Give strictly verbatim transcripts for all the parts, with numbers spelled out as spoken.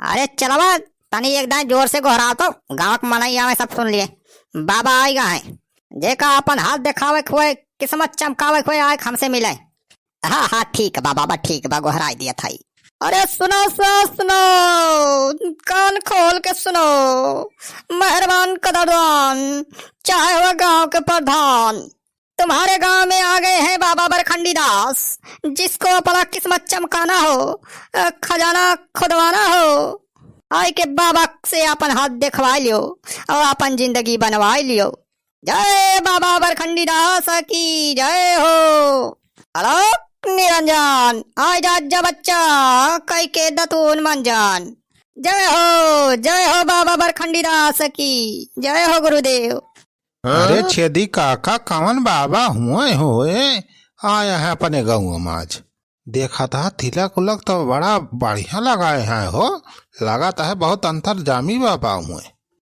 अरे चलवा, तनी एक दाईं जोर से गोहराव तो, गाँव के मनई आवे, सब सुन लिए। बाबा आइगा है, जेका अपन हाथ देखावे के होए, किस्मत चमकावे के होए, आए हमसे मिले। हाँ, हाँ, ठीक बा बाबा, ठीक बा, गोहराई दिया थाई। अरे सुनो, सुनो, सुनो, कान खोल के सुनो, मेहरबान कदरदान, चाहे हुआ गांव के प्रधान, तुम्हारे गांव में आ गए हैं बाबा बरखंडी दास, जिसको अपना किस्मत चमकाना हो, अ, खजाना खुदवाना हो, आए के बाबा से अपन हाथ देखवा लियो और अपन जिंदगी बनवा लियो। जय बाबा बरखंडी दास की जय हो। आलोक निरंजन, आइ जा, जा बच्चा, कई के दतून मंजन। जय हो, जय हो बाबा बरखंडी दास की, जय हो गुरुदेव। अरे छेदी काका, कवन बाबा हुए होए आया है अपने गाँव में आज? देखा था तिलक उलक तो बड़ा बढ़िया लगाए हैं हो, लगत है बहुत अंतर्जामी बाबा हुए।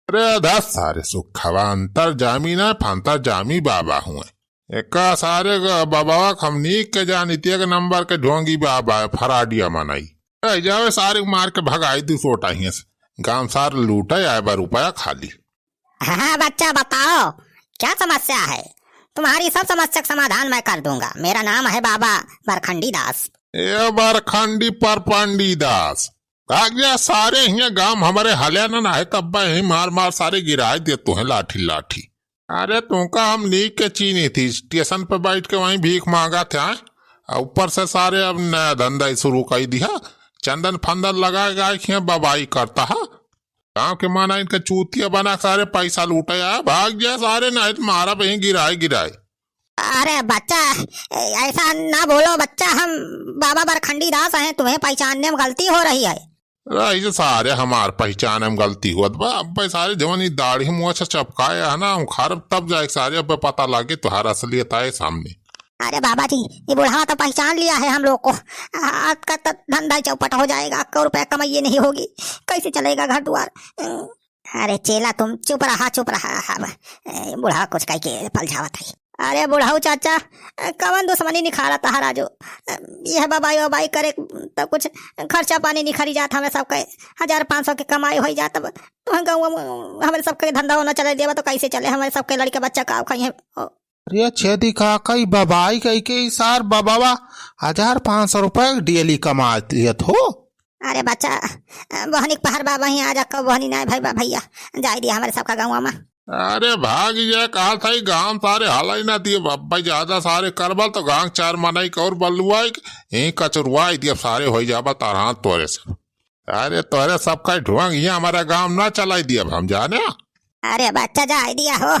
अरे धत सारे सुखवा, अंतर्जामी ना फंतर्जामी बाबा हुए। एका सारे ग-, बाबा हमनी के जानितिया के नंबर के ढोंगी बाबा है, फराडिया मनई। ए, जावे सारे मार के भगाई दू सोटा हियां से। गांव सार लूटे आए बा रुपया खाली। हाँ, हाँ, बच्चा, बताओ, क्या समस्या है? तुम्हारी सब समस्या का समाधान मैं कर दूंगा। मेरा नाम है बाबा बरखंडी दास। ए बरखंडी परपंडी दास, भाग जा सारे, हियां गांव हमरे हल्या न, ना है तब यही मार मार सारे गिराए दे तुहे लाठी लाठी। अरे तुमका हम नीक के चीनी थी, स्टेशन पे बैठ के वहीं भीख मांगा थे, आए? और ऊपर से सारे अब नया धंधा ही शुरू कर दिया, चंदन फंदन लगा के आए हियां बबाई करता है। गांव के माना इनका चूतिया बना के सारे पैसा लूटे आए, भाग जा सारे, नहीं तो मारा वहीं गिराए गिराए। अरे बच्चा, ऐसा ना बोलो बच्चा, हम बाबा बरखंडी दास हैं, तुम्हें पहचानने में गलती हो रही है। अरे ऐसे सारे हमार पहचाने में गलती हुआ बा, अब भाई सारे जवन ई दाढ़ी मुँह से चपकाए है ना, उखाड़ब तब जाए सारे अब पता लागे तुहार असलियत आए सामने। अरे बाबा जी, ये बुढ़ावा तो पहचान लिया है हम लोग को। आपका तो धंधा ही चौपट हो जाएगा, आपका रुपया कमाइए नहीं होगी, कैसे चलेगा घर द्वार? अरे चेला, तुम चुप रहा, चुप रहा। हम, ए, बुढ़ावा कुछ कह के पलझावत है। अरे बुढ़ऊ चाचा, ए, कवन दुश्मनी निखारा तहा राजू? ए, यह बबाई वबाई करे तो कुछ खर्चा पानी निखरी जात हमें सबके। हजार पाँच सौ के कमाई होई जात, अब तुहन गाँव में हमारे सबके धंधा होना चले देवा तो कैसे चले? हमारे सबके लड़के बच्चा का खाई है? अरे छेदी काका, ई बबाई कह के ई सार बबावा हजार पाँच सौ रुपया डेली कमा दियत हो। अरे बच्चा, बहनी के पहर बा, वहीं आ जा, कब बहनी नाय भाई बा भैया, जाए दिया हमारे सबका गाँव में। अरे भाग ये कहा था, ई गाँव सारे हालाई ना दिए बाबा, ज्यादा सारे करबल तो गाँव चार मनई के और बलुआई, यहीं कचरुआई दिए, सारे हो जाबा तारहान तोरे से। अरे तोरे सबका ढोंग ये हमारा गाँव ना चलाई दिए, अब हम जाने। अरे बच्चा, जाए दिया हो,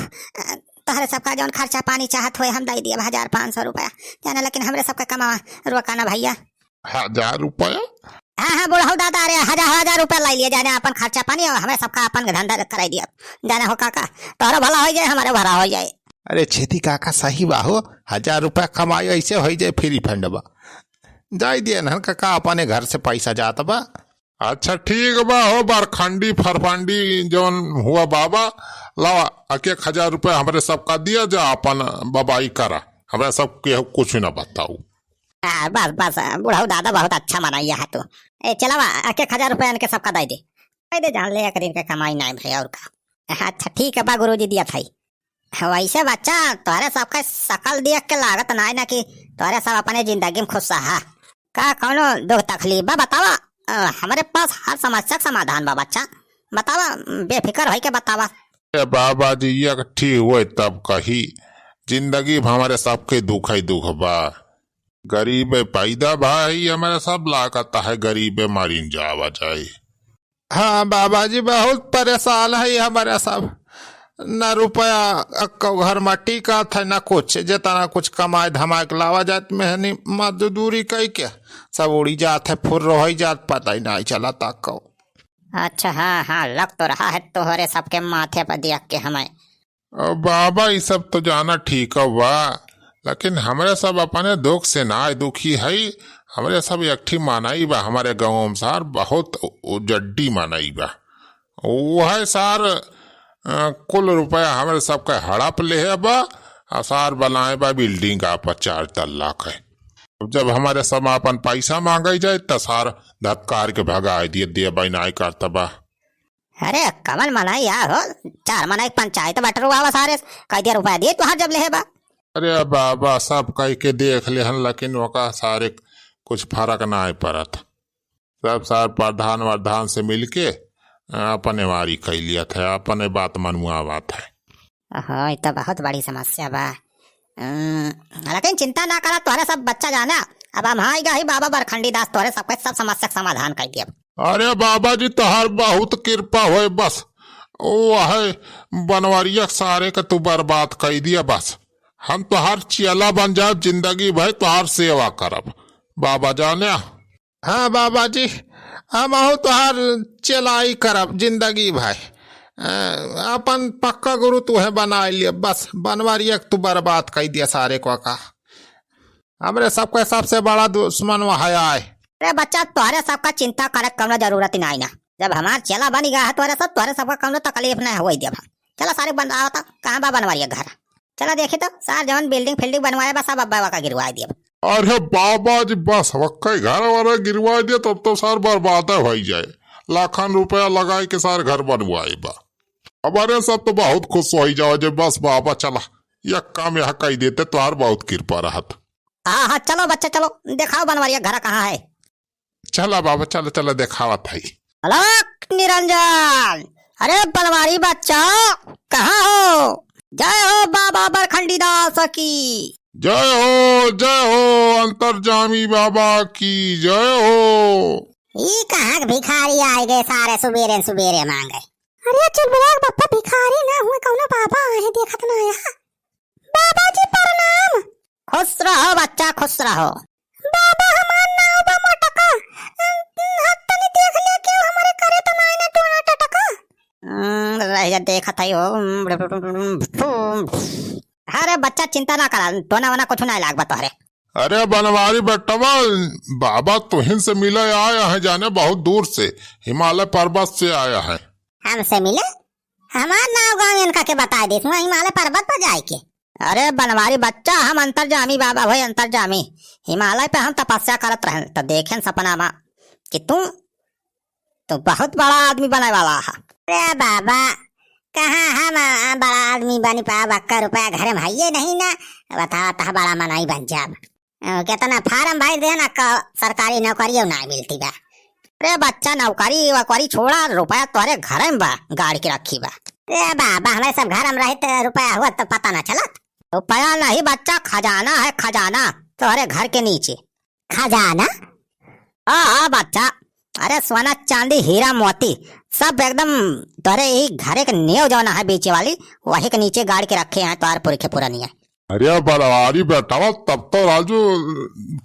तोहरे सबका जौन खर्चा पानी चाहत होए हम दे दिए हजार पाँच सौ रुपया, जाने, लेकिन हमरे सबका कमावा रोका ना भैया। हजार रुपया? हाँ, हाँ, बुढ़ऊ दादा, अरे हजार, हजार रुपया लाई लिए, जाने अपन खर्चा पानी और हमें सबका अपन धंधा कराई दिया। जाने हो काका, तोहरो भला हो जाए, हमारे भला हो जाए। अरे छेदी काका, सही बा हो, हजार रुपया कमाई ऐसे हो जाए फ्री फंड बा। जाए दिए नहन काका, अपने घर से पैसा जात बा। अच्छा ठीक बा हो, बरखंडी फरफंडी जौन हुआ बाबा, लावा एक एक हजार रुपया हमरे सबका दिया जा, अपन बबाई करा, हमरा सब केहू कुछ ना बताऊ। आ, बस, बस, बुढ़ऊ दादा बहुत अच्छा मनइया है तू। ए, चलावा, एक एक हजार रुपया इनके सबका दे दे। दे दे, जान ले, एक दिन के कमाई नाई भई, और का। अच्छा, ठीक है बा गुरुजी, दिया थाई। वैसे बच्चा, तोहरे सबके शकल देख के लागत नाई ना कि तोहरे सब अपने जिंदगी में खुश हा। का कौनो दुख तकलीफ बा, बतावा। अ, हमरे पास हर समस्या के समाधान बा बच्चा, बतावा, बेफिक्र होई के बतावा। ए बाबा जी, एक ठी होए तब कही, जिंदगी भर हमरे सबके दुख ही दुख बा। गरीबे पैदा भाई, हमारा सब लागत है गरीबे मरिन जावा जाए। हाँ बाबा जी, बहुत परेशान है हमारा सब, न रुपया अक्को घर में टिकत है, न कुछ, जितना कुछ कमाए धमाए के लावा जात मेहनी मजदूरी कई के सब उड़ी जात है, फुर्र हो जात, पता ही नहीं चलत अक्को। अच्छा, हाँ, हाँ, लग तो रहा है तोहरे सबके माथे पर देख के हमें। अब बाबा, ई सब तो जाना ठीक बा, लेकिन हमरे सब अपने दुख से ना दुखी हई। हमरे सब एक ठी मनई बा, हमरे गाँव में सार बहुत उ-, उजड्डी मनई बा। वह सार, अ, कुल रुपया हमरे सबके हड़प लेहे बा, आ सार बनाए बा बिल्डिंग आपा चार तल्ला के। अब जब हमरे सब आपन पैसा माँगइ जाए, त सार धक्कार के भगाइ दिए, देबइ नाहीं करत बा। अरे, कवन मनई या हो, चार मनई पंचायत बटरवावा सारे, कइ दिया रुपया दिए तोहार जब लेहे बा। अरे बाबा, सब कहि के देख लेहन, लेकिन ओका सारे कुछ फरक नाहीं परत। सब सार प्रधान वरधान से मिलके, अ, अपने वारी कइ लियत है, अपने बात मनुआवत है। ओहो, ई त बहुत बड़ी समस्या बा। अम, लेकिन चिंता ना करा, तोहरे सब बच्चा जाना, अब हम आइगा ही बाबा बरखंडी दास, तोहरे सबके सब समस्या के समाधान कइ दियब। अरे बाबा जी, तोहार बहुत कृपा होए बस। ओ है बनवरिया सारे के तू बर्बाद कइ दिया बस। हम तोहार चेला बन जाब, जिंदगी भर तोहार सेवा करब। बाबा जाने। हाँ बाबा जी, हमहू तोहार चेलाई करब जिंदगी भर। अ, अपन पक्का गुरु तूहे बनाइ लिया बस। बनवरिया के तू बर्बाद कइ दिया सारे को का। हमरे सबके सबसे बड़ा दुश्मन वह आए। अरे बच्चा, तोहरे सबका चिंता करे के कउनो जरूरत ही नाहीं ना। जब हमार चेला बनि गया है तोहरे सब, तोहरे सबका कउनो तकलीफ नाहीं होई देब हम। चला सारे बंद आवता, कहाँ बा बनवरिया घर? चला देखी तो, सार जवन building फिल्डिंग बनवाए बा सब अब्बा का गिरवाइ देब। अरे बाबा जी, बस वक्का घर वाला गिरवाइ दिया, तब तो सार बर्बाद होइ जाए, लाखन रुपया लगाइ के सार घर बनवाए बा। हमारे सब तो बहुत खुश होइ जाओ जे बस बाबा चला, एक काम यहाँ कइ देते, तोहार बहुत कृपा रहत। हाँ, हाँ, चलो बच्चा, चलो, देखाओ बनवरिया घर कहाँ है। चला बाबा, चला, चला, देखावत है। अलख निरंजन, अरे बनवारी बच्चा, कहाँ हो? जय हो बाबा बरखंडी दास की। जय हो, जय हो, अंतर्जामी बाबा की जय हो। ई कहाँ के भिखारी आइ गए सारे सुबेरे सुबेरे माँगे? अरे चुलबुला के बप्पा, भिखारी ना हुए, कउनो बाबा आए हैं, देखत ना आया। बाबा जी प्रणाम। खुश रहो बच्चा, खुश रहो। बाबा हमार नाव बा मोटका। हम तनी देख ले के हमरे करे तो नाई ना टोना टटका। हम्म, रह जा, देखत है हो। अरे बच्चा चिंता ना करा, टोना वोना कुछ नाई लाग बा तोहरे। अरे बनवारी बेटवा, बाबा तुहिन से मिले आए हैं जाने बहुत दूर से, हिमालय पर्वत से आए हैं। हमसे मिले? हमार नाव गाँव इनका के बताइ दीस, हुआँ हिमालय पर्वत पर जाए के। अरे बनवारी बच्चा, हम अंतर्जामी बाबा होई, अंतर्जामी। हिमालय पे हम तपस्या करत रहेन, त देखेन सपना मा कि तू, तू बहुत बड़ा आदमी बने वाला हा। अरे बाबा, कहाँ हम, आ, बड़ा आदमी बनी पाब, अक्का रुपया घरे में हइये नहीं ना, बतावा तह बड़ा मनई बन जाब। अ, केतना फारम भर देन, अक्का सरकारी नौकरियो नाई मिलती बा। अरे बच्चा, नौकरी वोकरी छोड़ा, रुपया तोहरे घरे में बा, गाड़ के रखी बा। अरे बाबा, हमरे सब घर में रहित रुपया हुआ तो पता ना चलत। रुपया नहीं बच्चा, खजाना है, खजाना तोहरे घर के नीचे। खजाना? हाँ, हाँ बच्चा, अरे सोना, चांदी, हीरा, मोती सब एकदम तोहरे ई घरे के नेव जौन है बेचे वाली, वही के नीचे गाड़ के रखे हैं तोहर पुरखे पुरनिया। अरे बनवारी बेटवा, तब तो राजू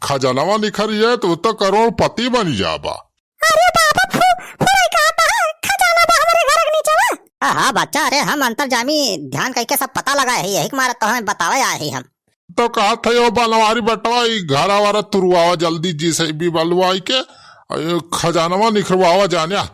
खजनवा निखर जाए तो, तो करोड़पति बन जाबा। अरे बाबा, फु-, फुराई कहा था, खजाना बा हमरे घर के नीचे बा। हाँ, हाँ बच्चा, अरे हम अंतर्जामी ध्यान कइके सब पता लगाए ही, यही के मारे तोहमें बतावे आए ही हम। तो कहत है यो बनवारी बेटवा, ई घरा वारा तुरवावा जल्दी, जी से भी बलवाई के, अ, खजानवा निखरवावा जान्या,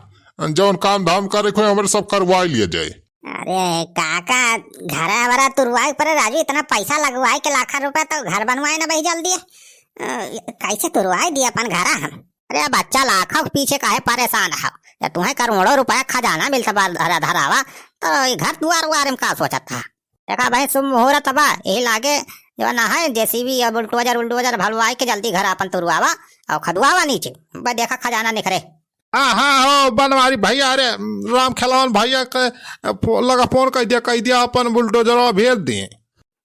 जौन काम धाम करे को हमरे सब करवाई लिया जाए। अरे काका, घरा वरा तुरवाए के परे राजू, इतना पैसा लगवाए के लाखन रुपया तो घर बनवाए ना भाई जल्दी। अ, कैसे तुरवाए दिए अपन घरा हम? अरे बच्चा, लाखों के पीछे काहे परेशान हो? जब तुम्हें करोड़ों रुपया खजाना मिलता बा धरा धरावा, तो ये घर दुआर उआर में का सोचत था? देखा भाई, शुभ मुहूर्त बा, यही लागे जो ना है जेसीबी या बुलडोजर उलडोजर भलवाए के जल्दी घर अपन तुरवावा और खदवावा नीचे। बस देखा खजाना निखरे। हाँ, हाँ, हो बनवारी भैया, अरे राम खेलवन भैया के फो-, लगा फोन कइ दिया, कइ दिया अपन बुलडोजरवा भेज दिए।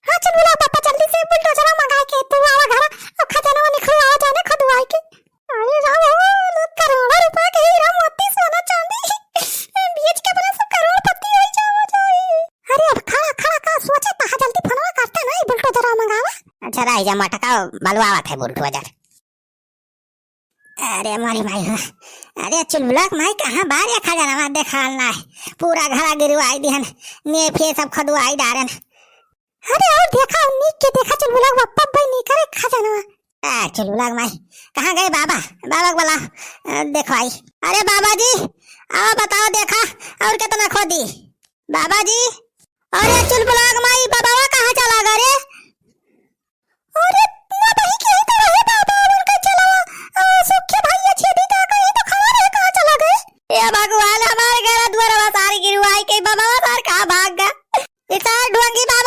हाँ, चुलबुला पापा, जल्दी से बुलडोजरवा मंगाए के तू आवा घर, अब खजानवा निखरवावा जाने खदवाए के। अरे राम हो, लोग करोड़ों रुपया के हीरा मोती सोना चांदी बेच के अपना सब करोड़पति हो जावा जाए। अरे अब खड़ा खड़ा का सोचे, तहा जल्दी फोनवा करते नहीं, बुलडोजरवा मंगावा। अच्छा, रह जा मटका, बलवावत है बुलडोजर। अरे मोरी माई हो, अरे चुलबुला के माई कहाँ बार या खजानवा देखाल ना है, पूरा घरा गिरवाई दिहन, ने फिर सब खदवाई डारन। अरे और देखा, नीक के देखा चुलबुला के बप्पा भाई नी करे खजानवा। आ चुलबुला के माई, कहाँ गए बाबा? बाबा के बुला, अ, देखवाई। अरे बाबा जी, आओ बताओ देखा, और कितना खोदी? बाबा जी, अरे चुलबुला के माई, बाबा कहाँ चला गए रे? अरे, ना बही के ही तो रहे बाबा। ओ सुखी भैया छेदी का कहीं तो खड़ा रहे, कहाँ चला गए? ए भगवान, हमारे घर दुआरवा सारी गिरवाई के बाबा सार कहाँ भाग गए? ये सार ढोंगी बा